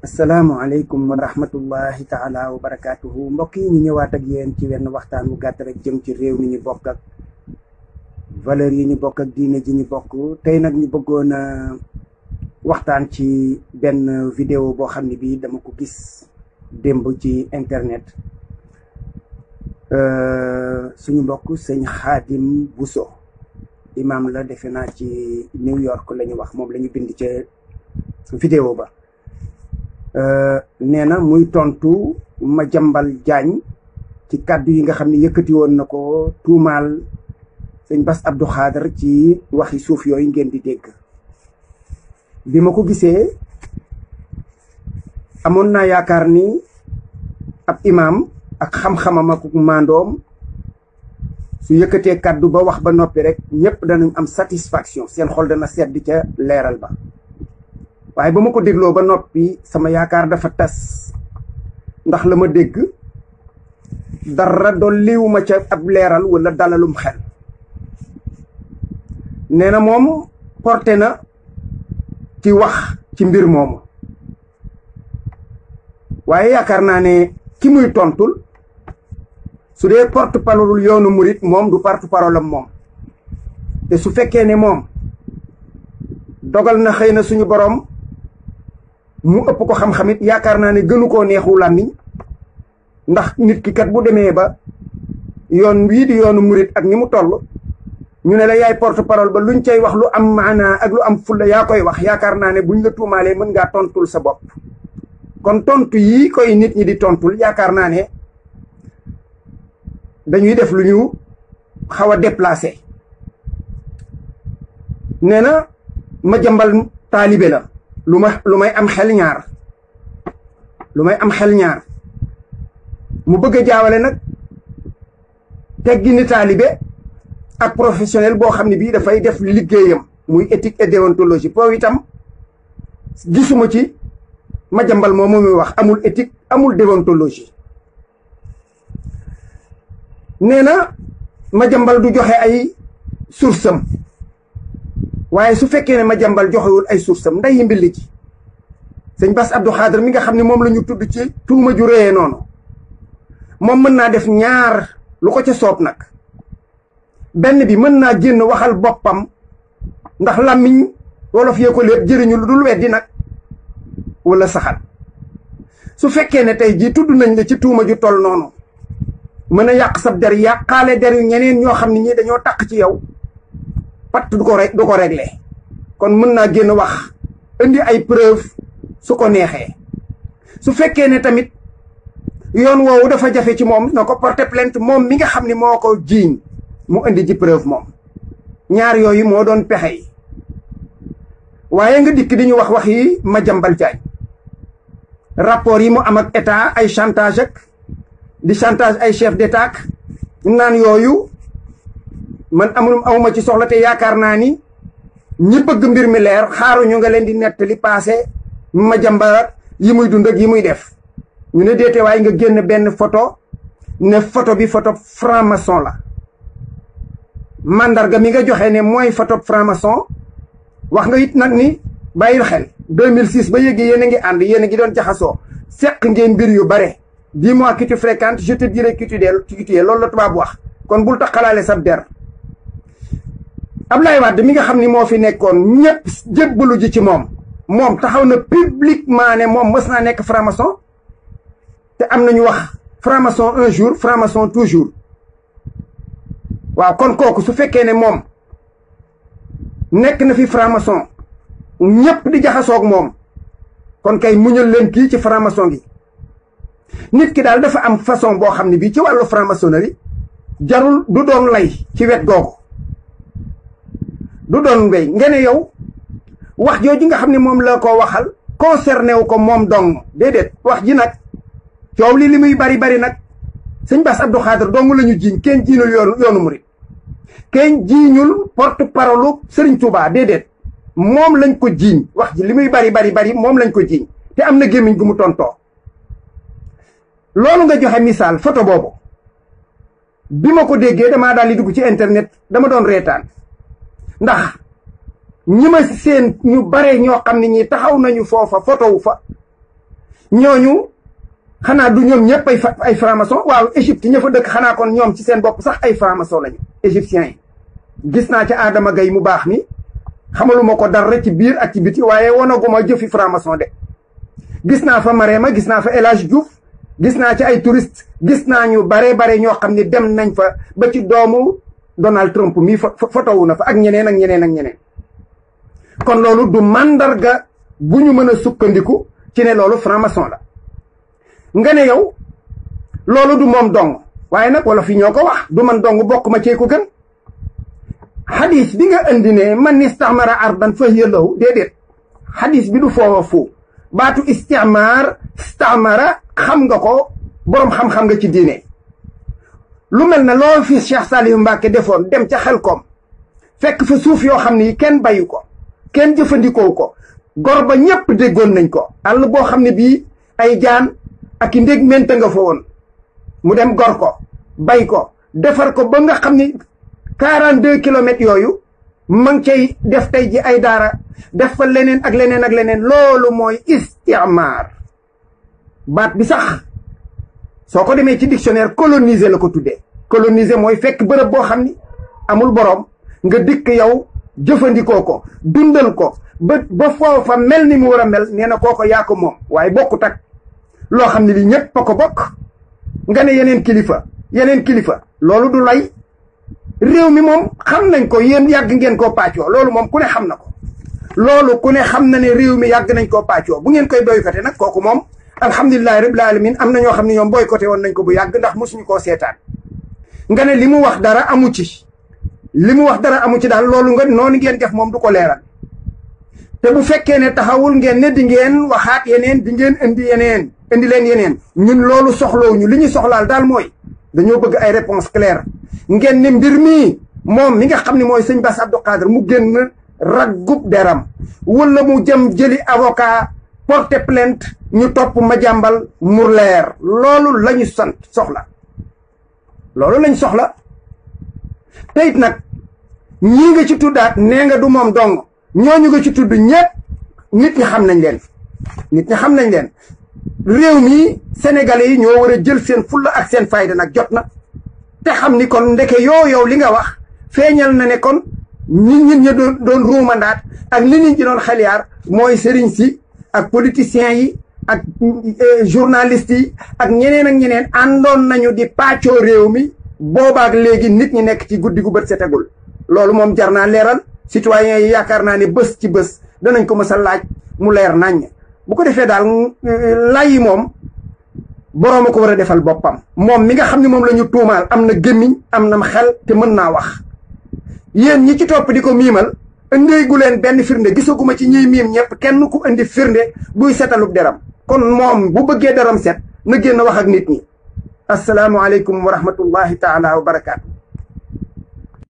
asalaamualeykum wa rahmatullahi taala wa barakaatuhu mbokk yi ñu ñëwaat ak yéen ci wenn waxtaan wu gàtt rek jëm ci réew mi ñu bokk ak valeurs yi ñu bokk ak diine ji ñu bokk. tey nag ñu bëggoon a waxtaan ci benn vidéo boo xam ne bii dama ko gis démb ci internet. suñu mbokk sëñ Xaadim Buso imam la defe naa ci New York la ñu wax, moom la ñu bind ca vidéo ba. nee na muy tontu Madiambal Diagne ci kàddu yi nga xam ne yëkkati woon na ko tuumaal sëñ Bass Abdou Khadre ci waxi suuf yooyu ngeen di dégg. bi ma ko gisee amoon naa yaakaar ni ab imaam ak xam-xamam ak maandoom su yëkkatee kàddu ba wax ba noppi rek ñëpp danañ am satisfaction, seen xol dana sedd ca leeral ba. waaye ba ma ko dégloo ba noppi sama yaakaar dafa tas, ndax la ma dégg dara dolliwuma ca ab leeral wala dalalum xel. nee na moom porté na ci wax ci mbir moomu, waaye yaakaar naa ne ki muy tontul su dee porte-parole yoonu murit moom du porte-parole am moom. te su fekkee ne moom dogal na xëy na suñu borom mu ëpp ko xam-xamit, yaakaar naa ne gënu koo neexu làmmiñ, ndax nit ki kat bu demee ba yoon wii di yoonu murit ak ni mu toll ñu ne la yaay porte parole ba luñ cay wax lu am maanaa ak lu am fulla yaa koy wax, yaakaar naa ne buñ la tuumaalee mën ngaa tontul sa bopp. kon tontu yii koy nit ñi di tontul yaakaar naa ne dañuy def lu ñu xaw a déplacé. nee na Madiambal taalibe la, lu may am xel ñaar mu bëgg a jaawale nag teggi ni taalibe ak professionnel boo xam ne bii dafay def liggéeyam muy éthique et déontologie. foofu itam gisuma ci Madiambal moom muy wax amul éthique amul déontologie. nee na Madiambal du joxe ay source am, waaye su fekkee ne Madiambal joxewul ay source am nday mbilli ci sëñ Bass Abdou Khadre mi nga xam ne moom la ñu tudd ci tuuma ju réyee noonu, moom mën naa def ñaar lu ko ca soob nag. benn bi mën naa génn waxal boppam, ndax làmmiñ wolof yee ko lépp jëriñu lu dul weddi nag wala saxal. su fekkee ne tey jii tudd nañ la ci tuuma ju toll noonu, mën a yàq sab der, yàqaale der yu ñeneen ñoo xam ne ñii dañoo taq ci yow, pat du ko réglé. kon mën naa génn wax indi ay preuve su ko neexee. su fekkee ne tamit yoon woowu dafa jafe ci moom, na ko porter plainte moom mi nga xam ne moo ko jiiñ, mu indi ci preuve moom. ñaar yooyu moo doon pexe yi. waaye nga dikk di ñu wax yi Madiambal Diagne, rapport yi mu am ak état, ay chantage ak di chantage ay chef d'état naan yooyu man amuma ci soxla. te yaakaar naa ni ñi bëgg mbir mi leer xaaruñu nga leen di nettali passé Madiambal yi muy dund ak yi muy def. ñu ne déete waaye nga génn benn photo ne photo bi photo franc-maçon la. mandarga mi nga joxe ne mooy photo franc-maçon, wax nga it nag ni bàyyil xel 2006 ba yéegi yéen a ngi ànd, yéen a ngi doon jaxasoo, seq ngeen mbir yu bare. dis-moi qui tu fréquentes, je te dirai qui tu es, loolu la tubaab wax. kon bul tax xalaale sab der. Ablaye Wade mi nga xam ni moo fi nekkoon ñëpp jébbalu ji ci moom taxaw na publiquement ne moom mës naa nekk franc-maçon. te am nañu wax franc-maçon un jour, franc-maçon toujours. waaw kon kooku su fekkee ne moom nekk na fi franc-maçon ñëpp di jaxasoog moom, kon kay muñal leen kii ci franc-maçon gi. nit ki daal dafa am façon boo xam ne bii ci wàllu franc-maçonnerie jarul du doon lay ci wet googu, du doon mbéy nga ne yow wax jooju nga xam ne moom la ko waxal concerné wu ko moom dong. déedéet, wax ji nag coow li muy bari nag sëñ Bass Abdou Khadre dong la ñu jiiñ, kenn jiinul yoonu murit, kenn jiiñul porte parole Serigne Touba. déedéet, moom lañ ko jiiñ. wax ji li muy bari moom lañ ko jiiñ, te am na gémmiñ gu mu tontoo. loolu nga joxe misaal photo boobu bi ma ko déggee damaa daal di dugg ci internet, dama doon reetaan, ndax ñi ma seen ñu bare ñoo xam ne ñi taxaw nañu foofa photo wu fa ñooñu xanaa du ñoom ñëpp ay franc-maçon waaw Égypte ña fa dëkk xanaa kon ñoom ci seen bopp sax ay franc-maçon lañu égyptiens yi. gis naa ca Adama Gaye mu baax mi xamaluma ko dara ci biir ak ci biti waaye wanaguma jëfi franc-maçon de gis naa fa Marème gis naa fa El Hadj Diouf gis naa ci ay touriste gis naa ñu bare ñoo xam ne dem nañ fa ba ci doomu Donald Trump mii fotowu na fa ak ñeneen ak ñeneen ak ñeneen kon loolu du mandarga bu ñu mën a sukkandiku ci ne loolu franc-maçon la nga ne yow loolu du moom dong waaye nag wala fi ñoo ko wax du man dong bokk ma cee ko gën xadis bi nga indi ne man istamara ardan fa hiya lahu déedéet xadis bi du foofa fu baatu istimar istamara xam nga ko boroom xam-xam nga ci diine lu mel na loolu fi Cheikh Saliou Mbacké defoon dem ca Xelkom fekk fa suuf yoo xam ni kenn bayu ko kenn jëfandikoo ko gor ba ñépp déggoon nañ ko àll boo xam ne bii ay jaan ak i ndég menta nga fa woon mu dem gor ko bay ko defar ko ba nga xam ni 42 kilomètres yooyu ma ngi cay def tey ji ay daara def fa leneen ak leneen ak leneen loolu mooy istimaar baat bi sax soo ko demee ci dictionnaire coloniser la ko tuddee coloniser mooy fekk bërëb boo xam ni amul boroom nga dikk yow jëfandikoo ko dundal ko ba foofa mel ni mu war a mel nee na kooko yaa ko moom waaye bokkut ak loo xam ne li ñépp a ko bokk nga ne yeneen kilifa loolu du lay réew mi moom xam nañ ko yéen yàgg ngeen koo pàccoo loolu moom ku ne xam na ko loolu ku ne xam na ne réew mi yàgg nañ koo pàccoo bu ngeen koy boycotté nag kooku moom alhamdulilahi rabbil alamin am na ñoo xam ne ñoom boycotté woon nañ ko bu yàgg ndax mosuñu koo seetaan nga ne li mu wax dara amu ci daal loolu nga noonu ngeen def moom du ko leeral te bu fekkee ne taxawul ngeen ne di ngeen waxaat yeneen di ngeen indi leen yeneen ñun loolu soxlawuñu li ñu soxlaal daal mooy dañoo bëgg ay réponse claire ngeen ne mbir mii moom mi nga xam ne mooy sëñ Bass Abdou Khadre mu génn raggub deram wala mu jëm jëli avocat porter plainte ñu topp Madiambal mu leer loolu lañu soxla te it nag ñii nga ci tuddaat nee nga du moom dong ñooñu nga ci tudd ñépp nit ñi xam nañ leen réew mi sénégalais yi ñoo war a jël seen fulla ak seen fayda nag jot na te xam ni kon ndeke yow li nga wax feeñal na ne kon nit ñi doon ruumandaat ak li nit ñi doon xeliyaar mooy sëriñ si ak politiciens yi ak journalistes yi ak ñeneen àndoon nañu di pàccoo réew mi boobaak léegi nit ñi nekk ci guddi gu bët setegul loolu moom jar naa leeral citoyens yi yaakaar naa ne bés ci bés danañ ko mës a laaj mu leer naññ bu ko defee daal lay yi moom boroom a ko war a defal boppam moom mi nga xam ne moom la ñu tuumaal am na gémmiñ am na xel te mën naa wax yéen ñi ci topp di ko miimal indeegu leen benn firnde gisaguma ci ñiy miim ñëpp kenn ku indi firnde buy setalub deram kon moom bu bëggee deram set na génn wax ak nit ñi asalaamualeykum wa rahmatullahi taala wa barakaatu